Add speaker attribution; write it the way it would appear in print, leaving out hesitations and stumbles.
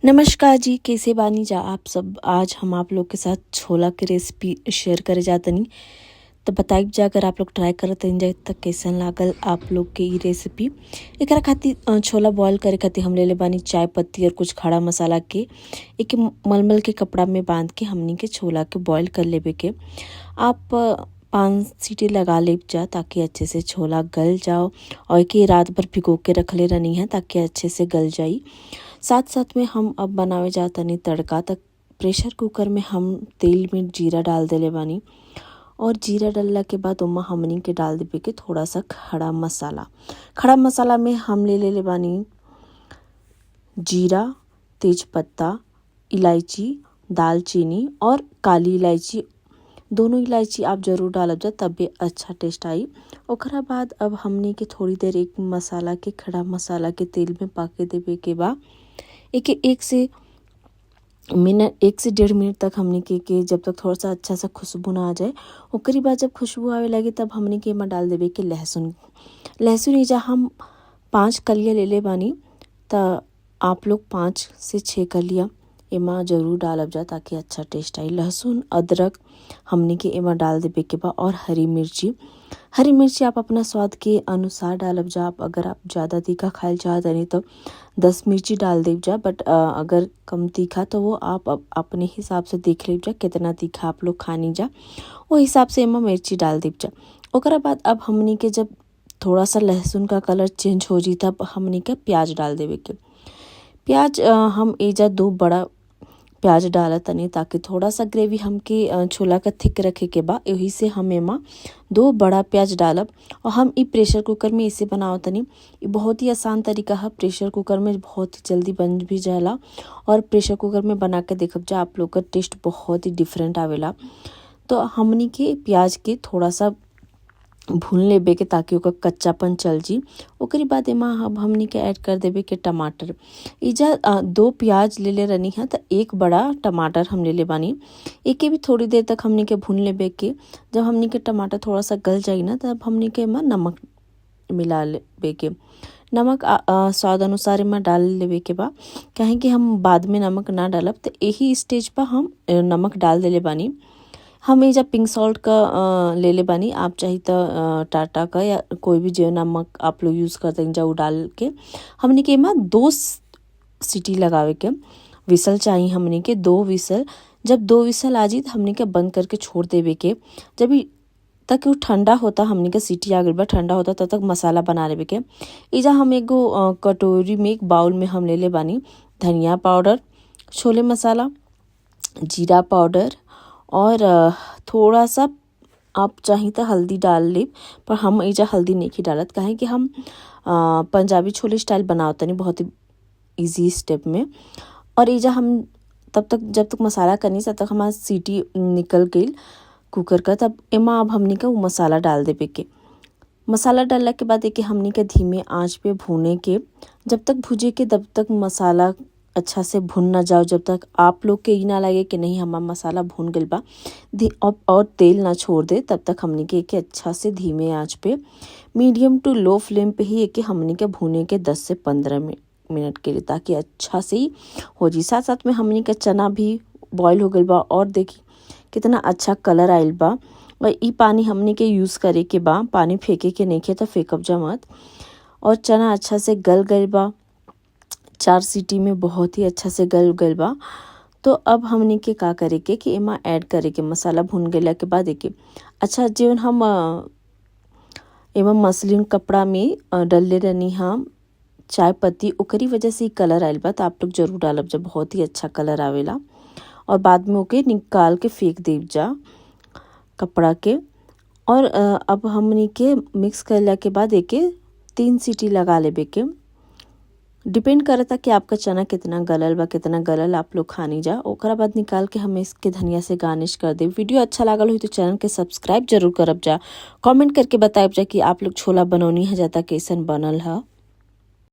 Speaker 1: नमस्कार जी, कैसे बानी जा आप सब। आज हम आप लोग के साथ छोला के रेसिपी शेयर करे जातनी। तो बताइब जा अगर आप लोग ट्राई करत हइन जा त कैसन लागल आप लोग के ई रेसिपी। एकरा खातिर छोला बॉयल करे खातिर हम लेले बानी चाय पत्ती और कुछ खड़ा मसाला के एक मलमल के कपड़ा में बांध के हमनी के छोला के बॉयल कर लेबे के। आप 5 सीटी लगा लेब जा ताकि अच्छे से छोला गल जाओ और एके रात भर भिगो के रखले रहनी है ताकि अच्छे से गल जाई। साथ साथ में हम अब बनावे जातनी तड़का। तक प्रेशर कुकर में हम तेल में जीरा डाल देले बानी और जीरा डालला के बाद ओमा हमनी के डाल देबे के थोड़ा सा खड़ा मसाला। खड़ा मसाला में हम ले लेले बानी जीरा, तेजपत्ता, इलायची, दालचीनी और काली इलायची। दोनों इलायची आप ज़रूर डालब जा तबे अच्छा टेस्ट आई। ओकरा बाद अब हमनी के थोड़ी देर एक मसाला के खड़ा मसाला के तेल में पाके देबे के बा। एके 1 से 1.5 मिनट तक हमनी के जब तक थोड़ा सा अच्छा सा खुशबू ना आ जाए। ओकरी बाद जब खुशबू आवे लगी तब हमनी के एमा डाल देबे के लहसुन। लहसुन एजा हम 5 कलिया लेले बानी त आप लोग 5 से 6 कलिया एमा ज़रूर डालब जा ताकि अच्छा टेस्ट आई। लहसुन अदरक हमनी के एमा डाल देबे के बा और हरी मिर्ची। हरी मिर्ची आप अपना स्वाद के अनुसार डालब जा। आप अगर आप ज़्यादा तीखा खाइल चाहतनी तो 10 मिर्ची डाल देब जा, बट अगर कम तीखा तो वो आप अपने हिसाब से देख लेब जा कितना तीखा आप लोग खानी जा, वो हिसाब से एमा मिर्ची डाल देब जा। ओकरा बाद अब हमनी के जब थोड़ा सा लहसुन का कलर चेंज हो जी तब हमनी के प्याज डाल देबे के। प्याज हम एजा 2 बड़ा प्याज डालत तनी ताकि थोड़ा सा ग्रेवी हमके छोला का थिक रखे के बा, यही से हम एमा 2 बड़ा प्याज डालब। और हम ई प्रेशर कुकर में इसे बनावत तनी। ई बहुत ही आसान तरीका है, प्रेशर कुकर में बहुत ही जल्दी बन भी जाला और प्रेशर कुकर में बना के देखब जा आप लोग का टेस्ट बहुत ही डिफरेंट आवेला। तो हमनी के प्याज के थोड़ा सा भून लेबे के ताकि ओकर कच्चापन चल जी। ओकरी बाद एमा अब हमनी के ऐड कर देबे के टमाटर। एजा 2 प्याज लेले रहनी है त 1 बड़ा टमाटर हम लेले बानी। एके भी थोड़ी देर तक हमनी के भून लेबे के। जब हमनी के टमाटर थोड़ा सा गल जाई ना तब हमनी के एमा नमक मिला लेबे के। नमक स्वाद अनुसार एमा डाल लेबे के बा, काहे कि हम बाद में नमक ना डालब त यही स्टेज पर हम नमक डाल देले बानी। हम एजा पिंक सॉल्ट का ले ले बानी, आप चाहे तो टाटा का या कोई भी जो नमक आप लोग यूज़ करते हैं जाओ डाल के हमने के एमा 2 सीटी लगावे के विसल चाहिए हमने के 2 विसल। जब 2 विसल आ जी तो हमने के बंद करके छोड़ देवे के। जब तक वो ठंडा होता हमने के सीटी आ गइल बा, ठंडा होता तब तक मसाला बना लेवे के। एजा हम एगो कटोरी में एक बाउल में हम ले ले बानी धनिया पाउडर, छोले मसाला, जीरा पाउडर और थोड़ा सा आप चाहे तो हल्दी डाल ले, पर हम एजा हल्दी नहीं डालत काहे कि हम पंजाबी छोले स्टाइल बनावतनी बहुत ही इजी स्टेप में। और एजा हम तब तक जब तक मसाला करनी तब तक हमारा सीटी निकल गई कुकर का, तब एमा अब हमनी का वो मसाला डाल देवे के। मसाला डालला के बाद एके हमनी के धीमे आंच पे भूने के, जब तक भूजे के तब तक मसाला अच्छा से भुन ना जाओ, जब तक आप लोग के ई ना लगे कि नहीं हमारा मसाला भुन गइल बा और तेल ना छोड़ दे, तब तक हमनी के एके अच्छा से धीमे आंच पे मीडियम टू लो फ्लेम पे ही एके हमनी के भुने के 10 से 15 मिनट के लिए ताकि अच्छा से ही हो जी। साथ साथ में हमनी के चना भी बॉयल हो गइल बा और देखी कितना अच्छा कलर आइल बा। और ई पानी हमनी के यूज़ करे के बा, पानी फेंके के नहीं खे तो फेंकब जा मत। और चना अच्छा से गल गइल बा, 4 सीटी में बहुत ही अच्छा से गल गइल बा। तो अब हमनी के का करे के कि एमा ऐड करे के मसाला भुन गइला के बाद एके अच्छा जीवन हम एमा मसलिन कपड़ा में डलले रहनी हम चाय पत्ती, ओकरी वजह से कलर आइल बा, तो आप लोग जरूर डालब जब बहुत ही अच्छा कलर आवेला। और बाद में ओके निकाल के फेंक देब जा कपड़ा के। और अब हमनी के मिक्स करला के बाद एके 3 सीटी लगा लेबे के। डिपेंड करता कि आपका चना कितना गलल बा, कितना गलल आप लोग खानी जा। ओकरा बाद निकाल के हम इसके धनिया से गार्निश कर दे। वीडियो अच्छा लागल हो तो चैनल के सब्सक्राइब जरूर करब जा, कमेंट करके बताइब जा कि आप लोग छोला बनौनी है जाता कैसन बनल है।